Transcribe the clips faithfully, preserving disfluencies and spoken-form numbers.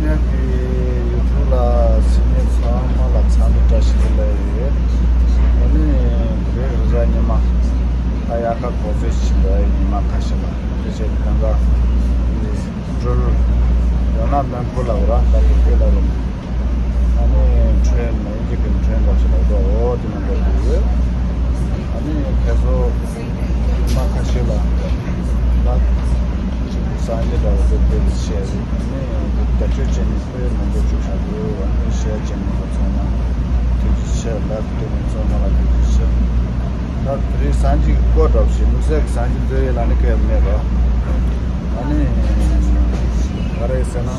ཡུ་ཊུབ་ལ་སི་ཉིན་ཚང་མ་ལ་འཚམས་འདྲི་བཀྲ་ཤིས་བདེ་ལེགས་ཡོད། ཨ་ནི་དེ་རིང་རེས་གཟའ་ཉི་མ། ད་དབྱར་ཁ་གོ་ཚོད་ཕྱིན་པའི་ཉི་མ་ཁ་ཤས་ལ་དེ་བྱས་གང་ག་འགྲུལ་ཡང་ན་མོན་གྷོ་ལ་འོ་ར་ད་ལྟ་སྐད་ལ་རུང་། ཨ་ནི་ཁྲོན་ནས་ཀྱི་ཀུན་ཁྲོན་འདྲ་ཞིག་ལ་འགྲོ་འོ་དེ་མ་འགྲོ་དགོས་ཡོད། ཨ་ནི་ཁྱེད་ཚོ་མ་ཁ་ཤས་ལ་ད་ཅིག་སང་ཉིན་འདྲ་བོ་དེ་དེ་བཤད་རེད། ཨ་ནི་བརྒྱ་ཆོས་བྱས་ནས་དཔེ་མང་པོ་བཅུག་བཞག་འདུག་ཨ་ནི་ཤེར་བྱས་ནས་ཚང་མ་ཐུགས་རྗེ་ཆེ། ལབ་དེ་ནས་ཚང་མ་ལ་ཐུགས་རྗེ་ཆེ། ད་དེ་རིང་སང་ཉིན་སྐོར་འདྲ་བོ་ཞིག་དམིགས་བསལ་གྱི་སང་ཉིན་འདོད་ཡས་ལ་ནི་སྐད་མེད་རོ། ཨ་ནི་ག་རེ་ཟེར་ན།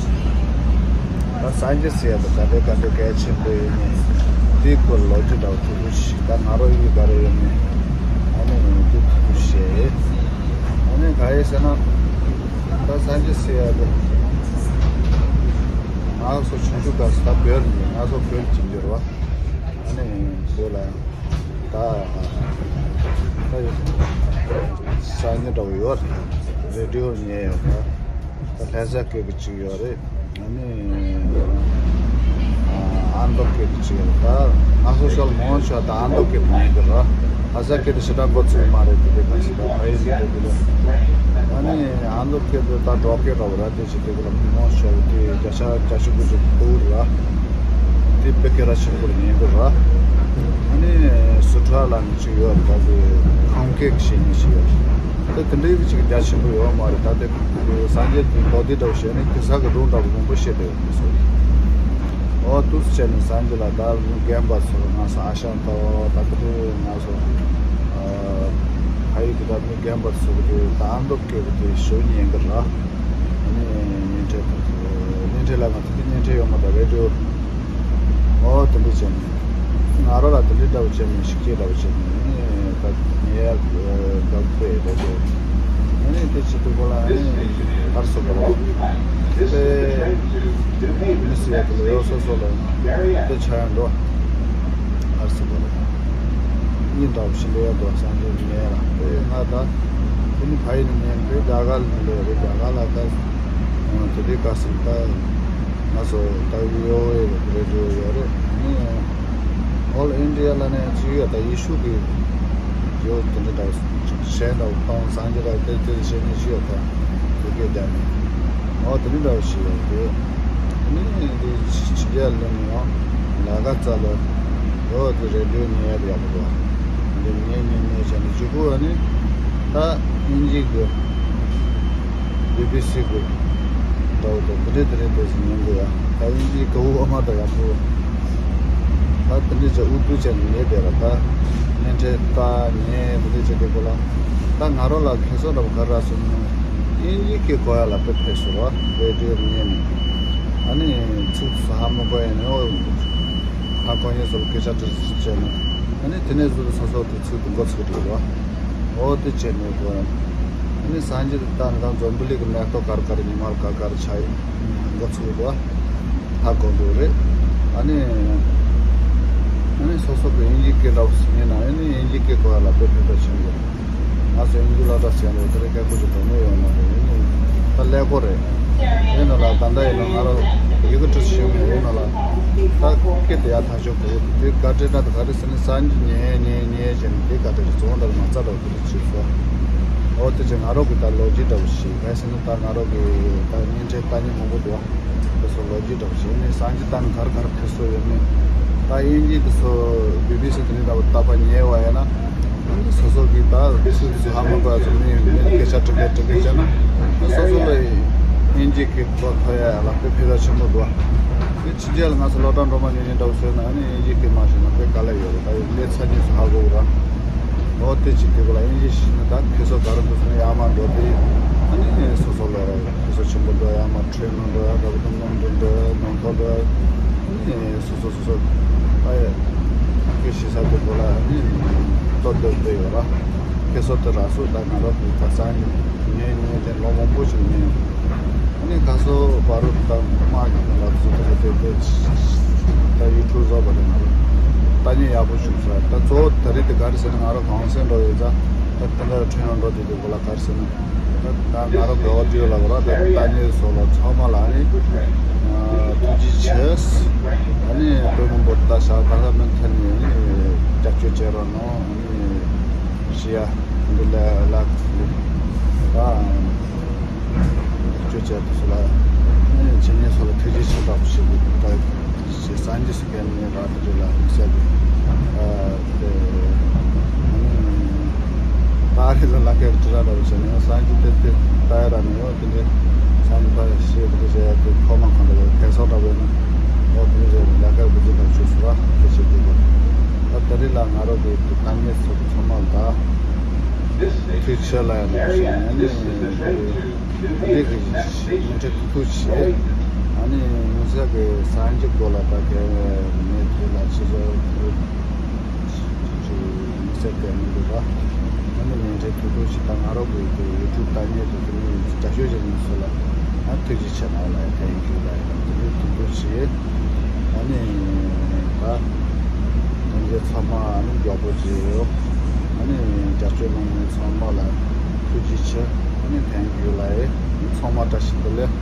ད་སངས་རྒྱས་ཟེར་ཡ་དེ་ག་འདྲའི་ག་འདྲའི་གལ་ཆེན་པོ་ཡིན་ནས། དེའི་སྐོར་ལོ་རྒྱུས་འདྲ་བོ་ཐུང་ཐུང་ཞིག་ད་ང་རང་ཡུལ་ག་རེ་ཡོད་ནས། ཨ་ནི་དེ་ཐུང་ཐུང་བཤད། ཨ་ནི་ག་རེ་ཟེར་ན། ད་སངས་རྒྱས་ཟེར་ཡ་དེ་ང་ཚོ་ཆུང་ཆུང་སྐབས་སུ་ད་བོད་ནས་ང་ཚོ་བོད་ཀྱི་འགྱུར་བ། ཨ་ནི་བོད་ལ་ད་ད་ཡོད་ས་ཉིན་འདྲ་བོ་ཡོད་རེད། རེ་ཌི་ཡོ་ཉན་ཡོད་རེད། ད་ལྷ་ས་སྐད་གི་གཅིག་ཡོད་རེད། ཨ་ནི་ཨ་མདོ་སྐད་གི་གཅིག་ཡོད་རེད། ད་ང་ཚོ་ཤོལ་མང་ཆེ་བ་ད་ཨ་མདོ་སྐད་ཉན་གི་རེད། ལྷ་ས་སྐད་དེ་ཞེ་དྲག་འགོ་ཚུགས་མ་རེད། དེ་དེ་ག་ཞེ་དྲག་ཕ་ཡུལ་ཟིག་རེད་དེ་ལ། ཨ་ནི་ཨ་མདོ་སྐད་དེ་ད་འབྲོག་སྐད་འདྲ་བོ་རེད། དེ་ཞིག་དེ་གི་ལ་མང་ཆེ་བ་དེ་བརྒྱ་ཆ་བརྒྱད་ཅུ་དགུ་ཅུ་ཕུག་ར། དེ་དཔེ་སྐད་གྲགས་ཆེན་པོར་ཉན་གི་ར། ཨ་ནི་སུ་ཁྲ་ལ་ནི་ཅིག་ཡོད་ར། དེ་ཁམས་སྐད་ཀྱི་བཤད་མཁན་ཞིག་ཡོད་ར། དེ་དེ་འདྲའི་གི་ཅིག་རྒྱ་ཆེན་པོ་ཡོད་མ་རེད། ད་དེ་སངས་རྒྱས་དེ་མདོ་སྡེ་འདྲ་བོ་བཤད་ནས་གེ་སར་གི་སྒྲུང་འདྲ་བོ་མང་པོ་བཤད་བསྡད་ཡོད་མི་སོ། འོ་དུས་སུ་བྱས་ནས་སངས་རྒྱས་ལ་ད་མི་རྒན་པ་ཚོ་ང་ས་ཨ་ཞང་ཏོ་ད་དེ་འདྲའི་ང་ཚོ་ཕ་ཡུལ་དེ་ད་མི་རྒན་པ་ཚོ་གི་དེ་ད་ཨ་མདོ་སྐད་གི་དེ་ཞོ་ཉན་གི་ར། ནས་བརྙན་འཕྲིན་དང་བརྙན་འཕྲིན་ལ་ང་ཚོ་བརྙན་འཕྲིན་ཡོད་མ་རེད། རེ་ཌི་ཡོ། ཨོ་དེ་འདྲ་བྱས་ནས་ང་རང་ལ་དེ་འདྲ་འདྲ་བོ་བྱས་ནས་ཤུགས་རྐྱེན་འདྲ་བོ་བྱས་ནས་ད་ངས་ཡར་འགག་པའི་རེ་ཌི་ཡོ། ཨ་ནི་དེ་བྱེད་དུས་སྐོར་ལ་ཨ་ནི་ཨར་སོ་ག་རེ་དེ་མི་སྲིད་ཡ་དེ་ལ་ཡོད་སོ་སོ་ལ་དེ་ཆ་ཡང་འགྲོ་ཨར་སོ་ག་རེ། གཉིས་འདྲ་བོ་ཞིག་ལས་འགྲོ་སངས་རྒྱས་ཉན་ལ་དེ་ང་ད་དེ་ནི་ཕ་ཡུལ་ནས་ཉན་པའི་རྒྱ་གར་ལས་རེད། རྒྱ་གར་ལ་ད་དེ་དུས་སྐབས་སུ་ད་ང་ཚོ་ད་ཡོ་ཨེ་རེ་ཌི་ཡོ་ཡོད་རེད། ནི་ཨོལ་ཨིན་ཌི་ཡ་ལ་ནས་ཅི་ཡོད་ད་ཡེ་ཤུ་གི་ཡོད་དེ་འདྲ་ད་གཞན་ད་ཁོང་སངས་རྒྱས་ད་དེ་དེ་བྱས་ནས་ཅི་ཡོད་ད་དེ་གའི་ད་ནི་ཨོ་དེ་འདྲ་ཞིག་ཡོད་རེད། ནི་འདི་ཕྱི་རྒྱལ་ལ་ནི་ཡང་ལ་ག་ཙ་ལ་ཡོད་དེ་རེ་ཌི་ཡོ་ཉན་ཡ་ཡག་པོ་འདུག་འདི་ཉན་ཉན་ཉན་བྱས་ནས་མཇུག་གུ་ཨ་ནི་ད་དབྱིན་ཇི་གི་བི་བི་སི་གི་འདྲ་བོ་དང་དེ་འདྲའི་དེ་རིང་དེ་ཚོ་ཉན་དགོས་ཡ། ད་དབྱིན་ཇི་ག་བོ་ཨ་མ་ད་ཡག་པོ་ད་དེ་འདྲའི་ཅིག་ཨུ་ཏུ་ཅན་ཉན་བསྡད་ར། ད་བརྙན་འཕྲིན་ལྟ་ཉན་དེ་འདྲའི་ཅིག་དེ་གོ་ལ་ད་ང་རང་ལ་ཁེ་སང་འདྲ་བོ་ག་རེ་རག་སོང་ན་དབྱིན་ཇི་སྐད་གོ་ཡ་ལ་དཔེ་ཕན་སོང་ར། རེ་ཌི་ཡོ་ཉན་ནས་ཨ་ནི་ཚིག་ཚོ་ཧ་མ་གོ་ཡ་ནི་ཨོ་ཧ་གོ་ཡ་སོགས་སྐད་ཆ་དྲི་བྱས་ནས་ཨ་ནི་དེ་ནས་བཟུང་སོ་སོ་དེ་ཚིག་དེ་འགོ་ཚུགས་འགྲོ་ར། ཨོ་དེ་བྱས་ནས་གོ་ཡ། ཨ་ནི་སངས་རྒྱས་དེ་ལྟ་ན་ད་འཛམ་བུ་གླིང་གི་མེ་ཏོག་ག་རེ་ག་རེ་ཉི་མར་ག་ག་རེ་ཆགས་ཡོད་འགོ་ཚུགས་འགྲོ་ཧ་གོ་འགྲོ་རེད། ཨ་ནི་ཨ་ནི་སོ་སོ་གི་དབྱིན་ཇི་སྐད་འདྲ་བོ་ཞིག་ཉན་ན་ཨ་ནི་དབྱིན་ཇི་སྐད་གོ་ཡ་ལ་དཔེ་ཕན་ཐོགས་ཆེན་པོ། ང་ཚོ་དབྱིན་ཇི་སློབ་གྲྭ་ཟེར་ནས་དེ་རིང་སྐད་ཁུ་ཅིག་གོ་མྱོང་ཡོད་མ་རེད། ཡིན་ནའི་ད་ཀླད་ཀོར་རེད། ཡིན་ན་ལ་ད་ལྟ་ཡིན་ན་ང་རང་ཡི་གེ་འབྲི་ཤེས་ཡོད་ན་ལ་ད་སྐད་དེ་ཡར་ཐག་ཆོད་གོ་དེ་ག་འདྲ་ན་ད་ག་རེ་ཟེར་ནས་སང་ཉིན་ཉན་ཉན་ཉན་བྱས་ནས་དེ་ག་འདྲ་རེད་བཙོང་འདྲ་མ་རྩ་འདྲ་བོ་དེ་རེད་བྱེད་སོ། འོ་དེ་ཅིག་ང་རང་གི་ད་ལོ་རྒྱུས་འདྲ་བོ་ཞིག་ག་རེ་ཟེར་ན་ད་ང་རང་གི་ད་བརྙན་འཕྲིན་ལྟ་མཁན་མང་པོ་འདུག་ཨ། དེ་ཚོ་ལོ་རྒྱུས་འདྲ་བོ་བྱས་ནས་སང་ཉིན་ད་ནི་ག་རེ་ག་རེ་ཕེབས་སྲོལ་ཡོད་མེད། ད་དབྱིན་ཇི་དེ་ཚོ་བི་བི་སི་དེ་འདྲ་འདྲ་བོ་ལྟ་བ་ཉེ་བ་ཡིན་ན། སོ་སོ་གི་ད་སུ་དེ་ཚོ་ཧ་མ་གོ་ཚོ་མི་མི་སྐད་ཆ་དྲི་གེ་དྲི་གེ་བྱས་ན། སོ་སོ་ལ་དབྱིན་ཇི་གི་གོ་ཐོས་ཡ་ལ་དཔེ་ཕན་ཐོགས་ཆེན་པོ་འདུག་ཨ། དེ་ཕྱི་རྒྱལ་ལ་ང་ཚོ་སློབ་གྲྭ་འགྲོ་མ་ཉན་ཉན་འདྲ་བོ་བཟོས་ན་ཨ་ནི་དབྱིན་ཇི་སྐད་མ་ཤེས་ན་དཔེ་དཀའ་ལས་ཡོད་རེད། ད་ཡོད་ལས་ཚ་ཉིད་སུ་ཧ་གོ་གི་ར། འོ་དེ་ཅིག་དེ་གོ་ལ་དབྱིན་ཇི་ཤེས་ན་ད་ཁེ་སོ་ག་རེ་འདུག་ཟེར་ན་ཡར་མར་འགྲོ་དེ། ཨ་ནི་སོ་སོ་ལ་ཁེ་སོ་ཆེན་པོ་འགྲོ་ཡར་མར་ཁྲོད་ནང་འགྲོ་ཡ་འགྲོ་གི་འདུག་ནང་དུ་འགྲོ་ཡ་ནང་ཐོག་འགྲོ་ཡ། ཨ་ནི་སོ་སོ་སོ་སོ་ཨ་ཡ་ཁེ་ཤེས་ས་དེ་གོ་ལ་ཨ་ནི་ཏོ་ཏོ་དེ་ཡོད་ར། ཁེ་སོ་དེ་ར་སོ་ད་ང་རོ་དེ་ད་སང་ཉིན་ཉིན་ཉིན་དེ་ལོ་མང་པོ་ཞིག་ཉིན། ཨ་ནི་ཁ་སོ་བ་རུ་ད་མ་གི་ལ་སོ་དེ་དེ་དེ་ད་ཡུ་ཊུབ་བཟོ་བ་དེ་ང་རོ་ད་ཉིན་ཡག་པོ་བྱུང་ས་ད་གཙོ་བོ་ད་རེས་དེ་ག་རེ་ཟེར་ན་ང་རོ་གང་སེང་འགྲོ་ཡོད་ཙང་ད་དེ་འདྲ་ཁྲོད་ནང་འགྲོ་དེ་དེ་གོ་ལ་ག་རེ་ཟེར་ན། ད་ང་རང་གི་ཨོ་ཌི་ཡོ་ལ་གོ་ར་ད་ལྟ་ཉིན་སོགས་ལ་ཚང་མ་ལ་ནི་ཨ་ ས་ད་ལ་མི་མཐུན་ནས་རྒྱབ་སྐྱོར་བྱས་རོགས་གནང་། ཨ་ནི་ཤི་ཡ་འདི་ལ་ལ་ད་རྒྱབ་སྐྱོར་བྱས་དུས་སུ་ལ་ཨ་ནི་ཆེ་ཉེ་སོགས་ལ་ཐུགས་རྗེ་ཆེ་དྲག་པོ་ཞུ་དགོས། ད་སངས་རྒྱས་སུ་གན་ནས་ར་ད་རེ་ལ་དམིགས་བསལ་གྱི་ཨ་དེ་ཨ་ནི་ད་རེས་ལ་ལ་ཁེར་ཅི་ར་འདྲ་བོ་བྱས་ནས་སངས་རྒྱས་དེ་དེ་ད་ཡ་ར་ནས་ཡོད། དེ་འདྲའི་སངས་རྒྱས་པ་ཞེས་དེ་འདྲ་བྱས་ཡ་དེ་ཐོག་མ་གང་འདྲ་བའི་ཁེ་སང་འདྲ་བོ་ཡིན་ན་ཡོད། དེ་འདྲ་བྱས་ལ་ཁེར་བུ་ཅི་འདྲ་བྱས་སུ་ར་དེ་བྱེད་དགོས་གོ། ད་ད་རེས་ལ་ང་རོ་གི་དེ་ད་ངས་སུ་ཚང་མ་ལ་ད་ཐུགས་ཆེ་ལ་ཡ་ནས་བྱས་ནས་ནི་འདི་གི་མི་འདྲ་ཐུགས་ཐུགས་ཆེ། ཨ་ནི་ངོ་ཚ་གི་སངས་རྒྱས་སྒོ་ལ་ད་གལ་མེད་དུས་ལ་ཆེ་ཆེ། ཅིག་མི་ཚེ་དེ་མི་འདུག་ར། ཨ་ནི་ཉིན་རེ་ཐུག་ཐུག་ཅིག་ད་ང་རང་གི་དེ་ཡུ་ཊུབ་ལྟ་མཁན་དེ་ཚོ་ནི་རྒྱབ་སྐྱོར་བྱེད་མཁན་ཚོ་ལ་ཨ་ཐུགས་རྗེ་ཆེ་གནང་ལ་ཡ། ཐེང་ཀིའུ་ལ་ཡ། དེ་འདྲའི་ཐུག་ཐུག་ཅིག་ཨ་ནི་ད་ཐོན་རྒྱལ་ཚང་མ་ཨ་ནི་མགྱོགས་པོ་བྱེད་ཡོད། ཨ་ནི་རྒྱབ་སྐྱོར་གནང་མཁན་ཚང་མ་ལ་ཐུགས་རྗེ་ཆེ། ཨ་ནི་ཐེང་ཀིའུ་ལ་ཡ། ཚང་མ་བཀྲ་ཤིས་བདེ་ལེགས།